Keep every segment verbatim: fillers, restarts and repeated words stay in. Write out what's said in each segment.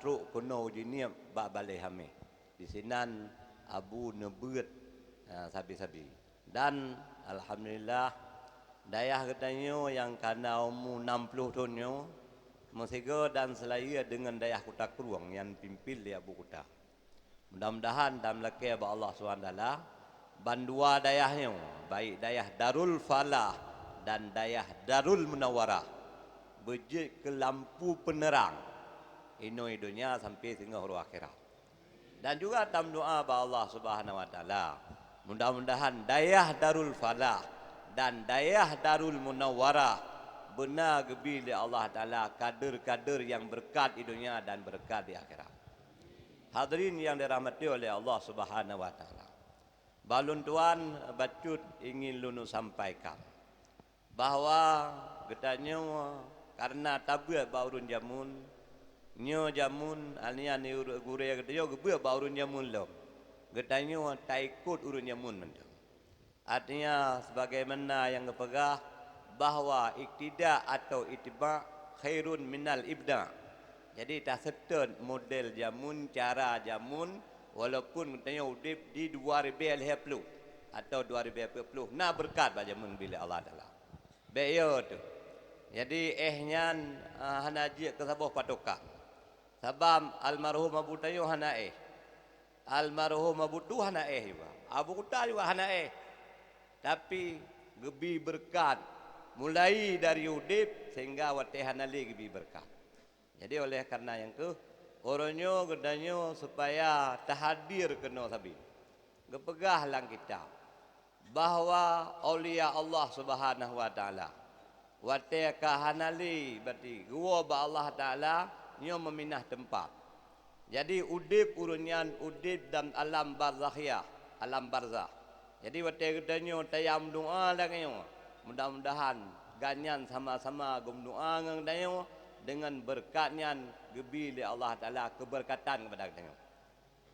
trok keunoe uji niet bak balée Haméh. Disinan Abu neubeuet, ha, sabe-sabe. Dan alhamdulillah, dayah geutanyoe nyang ka na umu nam ploh thon nyoe, meusigoe dan seulayeue deungon dayah Kuta Krueng nyang pimpén lé Abu Kuta. Mudah-mudahan dan meulakée bak Allah Subhanahu wa Taala, bandua dayah nyoe, baik dayah Darul Falah dan dayah Darul Munawwarah, beujeuet keu lampu peuneurang inoe donya sampai singoh uroe akhirat. Dan juga tameudoa bak Allah Subhanahu wa Taala, mudah-mudahan dayah Darul Falah dan dayah Darul Munawwarah beuna geubi lé Allah Taala kader-kader nyang beureukat di donya dan beureukat di akhirat. Hadirin yang dirahmati oleh Allah Subhanahu wa Taala. Bak lôn tuan bacut ingin lôn sampaikan bahwa geutanyoe kareuna tabeuet bak ureuëng jameun, nyoe jameun, artinya ni ureuëng gurée geutanyoe geubeuet bak ureuëng jameun lom. Geutanyoe taikot ureuëng jameun mantong. Artinya sebagaimana nyang geupeugah bahwa iktida atau ittiba khairun minal ibda. Jadi taseutôt model jameun, cara jameun, walaupun geutanyoe udeb di dua ribée lhée ploh atau dua ribée peuet ploh, na beureukat bak jameun bila Allah Taala. Bék yo teuh. Jadi éh nyan, ah, hana jeuet keu saboh patokan. Sabab almarhum Abu tanyoe hana éh. Almarhum Abu Tu hana éh juga. Abu Kuta juga hana éh. Tapi geubi beureukat. Mulai dari udeb sehingga watée hana lé geubi beureukat. Jadi oleh karena nyang keuh, uroe nyoe geutanyoe supaya tahadir keunoe sabe. Geupeugah lam kitab bahwa aulia Allah Subhanahu wa Taala watée ka hana lé, berarti geuwoe bak Allah Taala, nyoe meuminah teumpat. Jadi udeb ureuëng nyan udeb dalam alam barzakhiyah, alam barzakh. Jadi watée geutanyoe tayang meudoa lagée nyoe, mudah-mudahan gobnyan sama-sama geumeudoa ngon geutanyoe, deungon beureukat nyan geubi lé Allah Taala keubeureukatan keupada geutanyoe.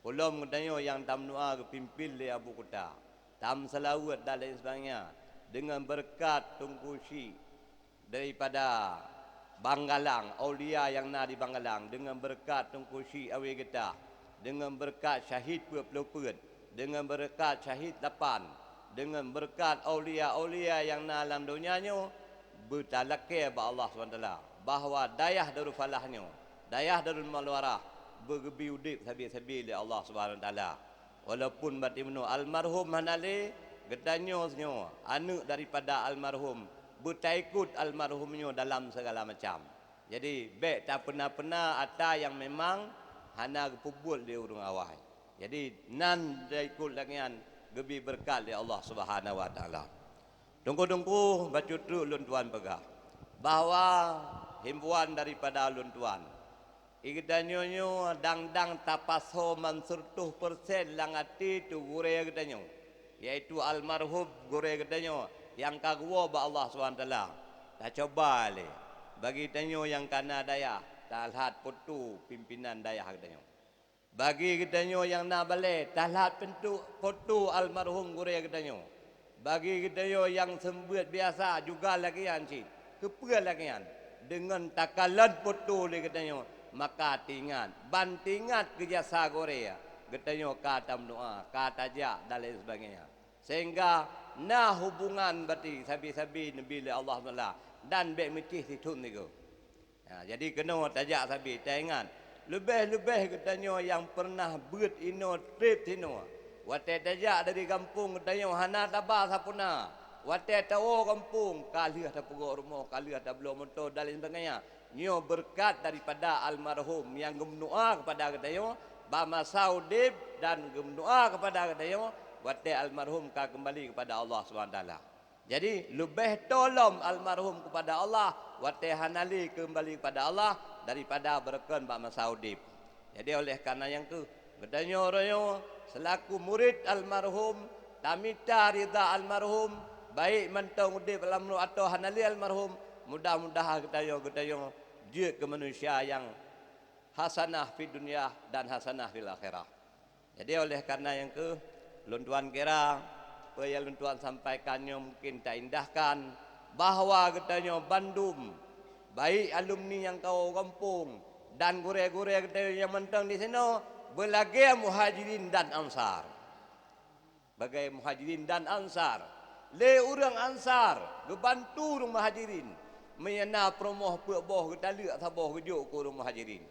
Peulom geutanyoe nyang tameudoa geupimpén lé Abu Kuta, tameuseulaweuet dan laén sebagainya, deungon beureukat Teungku Syik daripada Banggalang, aulia nyang na di Banggalang, deungon beureukat Teungku Syik Awe Geutah, deungon beureukat syahid peuet ploh peuet, deungon beureukat syahid lapan, deungon beureukat aulia-aulia nyang na lam donya nyoe, beutalakée bak Allah Subhanahu wa Taala bahwa dayah Darul Falah nyoe, dayah Darul Munawwarah, beugeubi udeb sabe-sabe lé Allah Subhanahu wa Taala. Walaupun bak imeunoe almarhum hana lé, geutanyoe sinyoe, aneuëk daripada almarhum, beutaikot almarhum nyoe dalam segala macam. Jadi, bék tapeuna-peuna ata nyang memang hana geupeubuet lé ureuëng awai. Jadi, nan taikot lagée nyan geubi beureukat lé Allah Subhanahu wa Taala. Teungku-teungku, bacut treuk lôn tuan peugah bahwa himbauan daripada lôn tuan, geutanyoe nyoe dang-dang tapasoe man seureutôh persen lam até teuh gurée geutanyoe, yaitu almarhum gurée geutanyoe nyang ka geuwoe bak Allah Subhanahu wa Taala. Tacoba lé, bagi tanyoe nyang ka na dayah, talhat poto pimpinan dayah geutanyoe. Bagi geutanyoe nyang na balée, talhat pintoe poto almarhum gurée geutanyoe. Bagi geutanyoe nyang seumeubeuet biasa juga lagée nyan cit. Keupeue lagée nyan? Deungon takalon poto lé geutanyoe, maka teuingat, ban teuingat keu jasa gurée, geutanyoe ka tameudoa, ka tajak dan lain sebagainya. Sehingga na hubungan bati sabe-sabe neubi lé Allah Taala dan bék meucih sithon sigoe. Ha, jadi keunoe tajak sabe, taingat. Leubeh-leubeh geutanyoe nyang peureunah beuet inoe treb sinoe. Watée tajak dari gampông geutanyoe hana taba sapeue na. Watée tawoe gampông, ka lheueh tapeugot rumoh, ka lheueh tabloe moto dan lain sebagainya. Nyoe beureukat daripada almarhum nyang geumeudoa keupada geutanyoe bak masa udeb dan geumeudoa keupada geutanyoe watée almarhum ka keumbali keupada Allah Subhanahu wa Taala. Jadi, leubeh tolom almarhum keupada Allah watée hana lé keumbali keupada Allah daripada beureukan bak masa udeb. Jadi, oleh karena nyang keuh, geutanyoe uroe nyoe seulaku murid almarhum, tamita ridha almarhum, baik mantong udeb almarhum atawa hana lé almarhum, mudah-mudahan geutanyoe, geutanyoe jeuet keu manusia nyang hasanah fid dunya dan hasanah fil akhirah. Jadi, oleh karena nyang keuh, lôn tuan kira, peue nyang lôn tuan sampaikan nyoe mungkin taindahkan bahwa geutanyoe bandum, baik alumni nyang ka woe gampông, Dan gurée-gurée geutanyoe nyang mantong di sinoe beulagée Muhajirin dan Ansar. Bagai Muhajirin dan Ansar, lé ureuëng Ansar geubantu ureuëng Muhajirin. Meunyoe na peurumoh peuet boh geutaleuek saboh geujok keu ureuëng Muhajirin.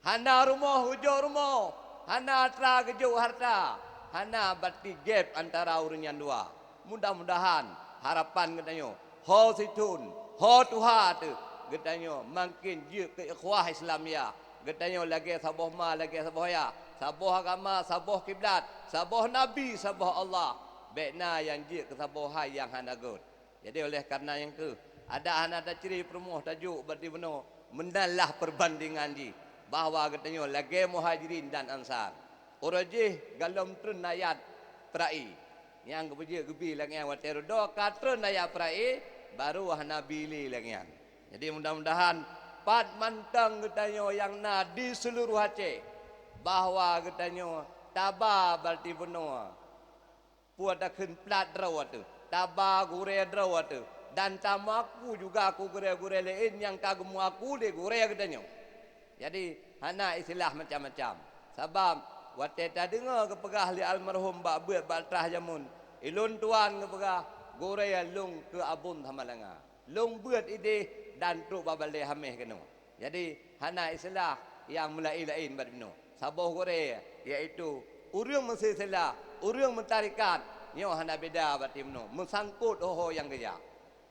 Hana rumoh geujok rumoh, hana atra geujok harta, hana bati gép antara ureuëng nyan dua. Mudah-mudahan harapan geutanyoe ho sithon, ho tuha teuh geutanyoe makin jeuet keu ukhuwah Islamiyah. Geutanyoe lagée saboh ma, lagée saboh yah, saboh agama, saboh kiblat, saboh Nabi, saboh Allah. Bék na nyang jeuet keu saboh hai nyang hana gét. Jadi oleh karena nyang keuh, adak hana tacri peurumoh tajok bati bunoe, meunanlah perbandingan jih bahwa geutanyoe lagée Muhajirin dan Ansar. Uroe jih galom treun ayat peura'i. Nyang geupeujeuet geubi lagée nyan watée reudoe ka treun ayat peura'i, barô hana bi lé lagée nyan. Jadi mudah-mudahan pat mantong geutanyoe nyang na di seuluruh Aceh, bahwa geutanyoe taba bati bunoe. Peue takheun plat droe ateueh, taba gurée droe ateueh, dan tameuaku juga keu gurée-gurée laén nyang ka geumeuaku lé gurée geutanyoe. Jadi hana istilah macam-macam. Sabab watée tadeungoe geupeugah lé almarhum bak beuet bak trah jameun, ilôn tuan geupeugah gurée lôn keu Abon Samalanga. Lôn beuet idéh dan trok bak balée haméh keunoe. Jadi hana istilah nyang meulaén-laén bak bunoe. Saboh gurée, yaitu ureuëng meusilsilah, ureuëng meutarikat, nyoe hana beda bak bunoe, meusangkot ho-ho nyang geujak.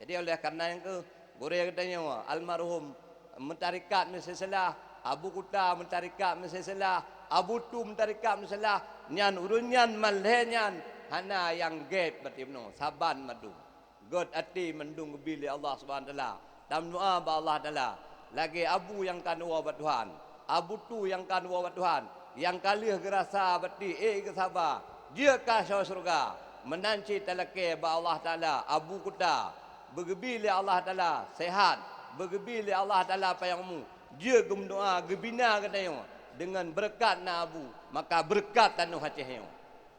Jadi oleh karena nyang keuh, gurée geutanyoe almarhum meutarikat meusilsilah, Abu Kuta meutarikat meusilsilah, Abu Tu meutarikat meusilsilah, nyan ureuëng nyan malhée nyan hana nyang gét bak bunoe, saban mandum. Gét até mandum geubi lé Allah Subhanahu Wa Taala. Tameudoa bak Allah Taala, lagée Abu nyang ka neuwoe bak Tuhan, Abu Tu nyang ka neuwoe bak Tuhan, nyang ka lheueh geurasa bati ék geusaba, jeuet ka asoe syeuruga. Meunan cit talakée bak Allah Taala, Abu Kuta, beugeubi lé Allah Taala seuhat, beugeubi lé Allah Taala panyang umu, jeuet geumeudoa geubina geutanyoe deungon beureukat na Abu, maka beureukat tanoh Aceh nyoe.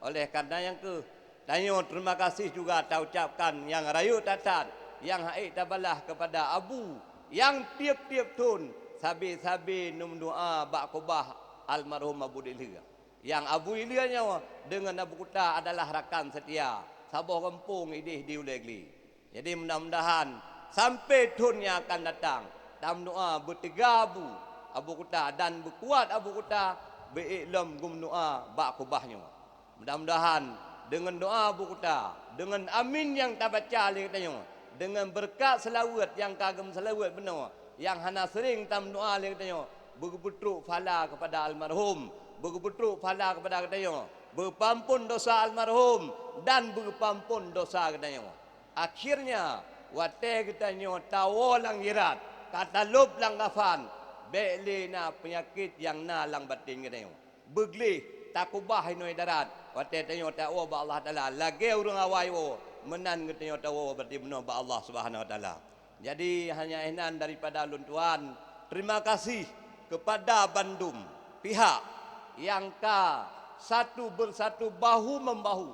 Oleh karena nyang keuh, tanyoe terima kasih juga taucapkan nyang rayeuk that-that, nyang haiek tabalah keupada Abu nyang tieb-tieb thon sabe-sabe neumeudoa bak kubah almarhum Abu Dilie. Nyang Abu Dilie nyoe deungon Abu Kuta adalah rakan seutia, saboh gampông idéh di Ulée Gli. Jadi mudah-mudahan sampai thon nyang akan datang, tameudoa beuteuga Abu, Abu Kuta dan beukuat Abu Kuta beuék lom geumeudoa bak kubah nyoe. Mudah-mudahan deungon doa Abu Kuta, deungon amin nyang tabaca lé geutanyoe, deungon beureukat seulaweuet nyang ka geumeuseulaweuet bunoe, nyang hana seuring tameudoa lé geutanyoe, beugeupeutrok pahala keupada almarhum, beugeupeutrok pahala keupada geutanyoe, beupeuampon dosa almarhum dan beupeuampon dosa geutanyoe. Akhirnya, watée geutanyoe tawoe lam akhirat, ka talôb lam kafan, bék lé na peunyakét nyang na lam batén geutanyoe. Beugleh, takubah inoe darat, watée tanyoe tawoe bak Allah Taala lagée ureuëng awai woe, meunan geutanyoe tawoe bak bunoe bak Allah Subhanahu Wa Taala. Jadi hanya inan daripada ulôn tuan, terima kasih kepada bandum pihak yang ka satu bersatu bahu membahu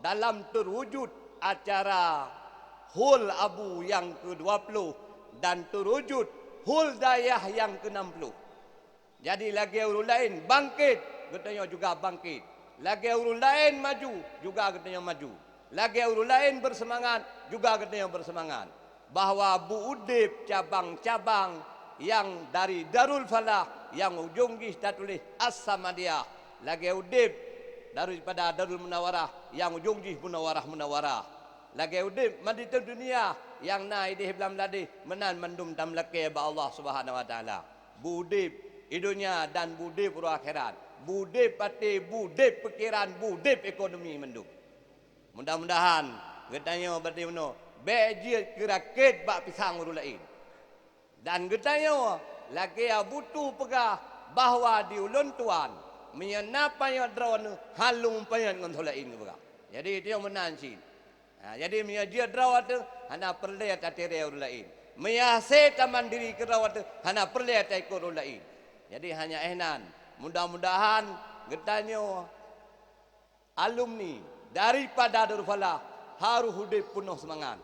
dalam terwujud acara hol Abu yang kedua puluh dan terwujud hol dayah yang keenam puluh. Jadi lagée ureuëng laén bangkét, geutanyoe juga bangkét. Lagée ureuëng laén maju, juga geutanyoe maju. Lagée ureuëng laén beuseumangat, juga geutanyoe beuseumangat. Bahwa beuudeb cabang-cabang nyang dari Darul Falah nyang ujong jih tatuléh As-Samadiyah. Lagée udeb daripada Darul Munawarah nyang ujong jih Munawarah-Munawarah. Lagée udeb Madinatun Dunia nyang na idéh blam ladeh meunan mandum tameulakée bak Allah Subhanahu Wa Taala. Beuudeb i donya dan beuudeb uroe akhirat. Beuudeb até, beuudeb pikeran, beuudeb ekonomi mandum. Mudah-mudahan geutanyoe beuti meunoe bék jeuet keu rakét bak pisang ureuëng laén. Dan geutanyoe lagée Abu Tu peugah bahwa di ulôn tuan, meunyoe na panyöt droeneuh, han lôn panyöt ngon soe laén geupeugah. Jadi, tanyoe meunan cit. Ha, jadi meunyoe jeuet droe teuh, hana peureulée tatirée ureuëng laén. Meunyoe hase tamandiri keudroe teuh, hana peureulée taikot ureuëng laén. Jadi hanya éh nan, mudah-mudahan geutanyoe alumni daripada Darul Falah harus udeb peunoh seumangat,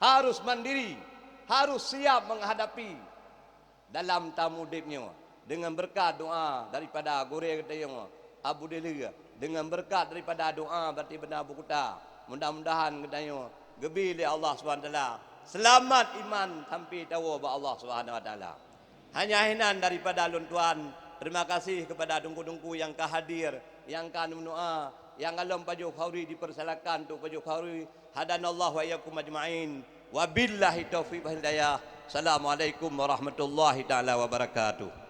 harus mandiri, harus siap menghadapi dalam tamu udeb nyoe. Deungon beureukat doa daripada gurée geutanyoe Abu Dili, deungon beureukat daripada doa Bati Benda Bukuta, mudah-mudahan geutanyoe geubi lé Allah Subhanahu Wa Taala seulamat iman sampai tawoe bak Allah Subhanahu Wa Taala. Hanya hinan daripada lôn tuan, terima kasih kepada teungku-teungku nyang ka hadir, nyang ka neudoa, nyang golom pajoh khauri dipersilakan untuk pajoh khauri. Hadanallahu wa iyyakum ajma'in. Wabillahi taufiq wal hidayah. Assalamualaikum warahmatullahi taala wabarakatuh.